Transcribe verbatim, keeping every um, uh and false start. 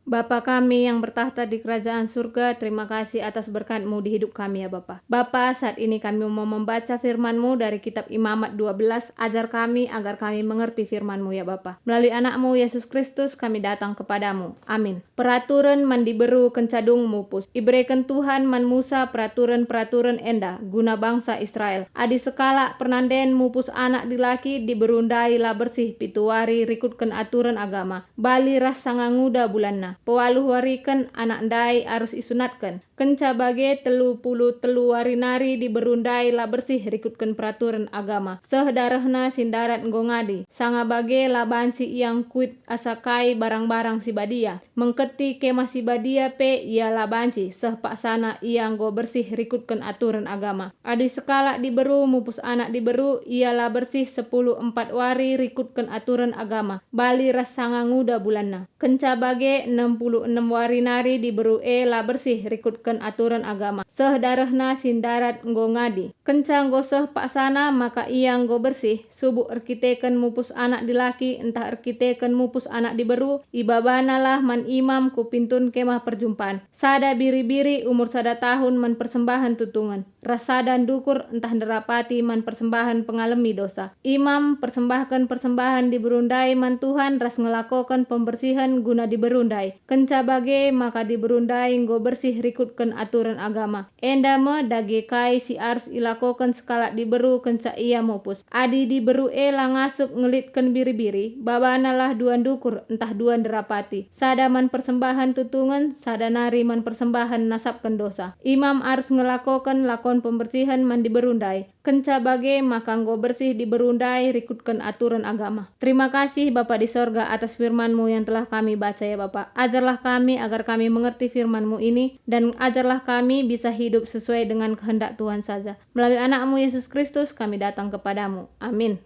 Bapa kami yang bertakhta di kerajaan surga, terima kasih atas berkat-Mu di hidup kami, ya Bapa. Bapa, saat ini kami mau membaca firman-Mu dari kitab Imamat dua belas, ajar kami agar kami mengerti firman-Mu, ya Bapa. Melalui Anak-Mu, Yesus Kristus, kami datang kepada-Mu. Amin. Peraturen man diberu kenca dung mupus. Ibereken Tuhan man Musa peraturen-peraturen enda guna bangsa Israel. Adi sekalak pernanden mupus anak dilaki, diberu ndai la bersih pitu wari rikutken aturen agama, bali ras sanga nguda bulanna. Pewaluh wariken anak ndai arus isunatken. Kenca bage telu puluh telu wari nari diberu ndai la bersih rikutken peraturen agama, seh darehna si ndarat enggo ngadi. Sanga bage la banci ia ngkuit asa kai barang-barang si badia. Mengketi Kemah si Badia pe ia la banci, seh paksana ia enggo bersih rikutken aturen agama. Adi sekalak diberu mupus anak diberu, ia la bersih sepuluh empat wari rikutken aturen agama, bali ras sanga nguda bulanna. Kenca bage enem puluh enem wari nari diberu e la bersih rikutken aturen agama, seh darehna si ndarat enggo ngadi. Kenca enggo seh paksana maka ia enggo bersih, subuk erkiteken mupus anak dilaki ntah erkiteken mupus anak diberu, ibabanalah man imam ku pintun Kemah Perjumpan sada biri-biri umur sada tahun man persembahen tutungen, ras sada ndukur ntah nderapati man persembahen pengalemi dosa. Imam persembahken persembahen diberu ndai man Tuhan ras ngelakoken pembersihen guna diberu ndai. Kenca bage maka diberu ndai enggo bersih rikutken aturen agama. Enda me dage kai si arus ilakoken sekalak diberu kenca ia mupus. Adi diberu e la ngasup ngelitken biri-biri, babanalah dua ndukur ntah dua nderapati, sada man persembahen tutungen, sada nari man persembahen nasapken dosa. Imam arus ngelakoken lakon pembersihen man diberu ndai. Kenca bage maka enggo bersih diberu ndai rikutken aturen agama. Terima kasih, Bapa di sorga, atas firman-Mu yang telah kami baca, ya Bapa. Ajarlah kami agar kami mengerti firman-Mu ini, dan ajarlah kami bisa hidup sesuai dengan kehendak Tuhan saja. Melalui Anak-Mu, Yesus Kristus, kami datang kepada-Mu. Amin.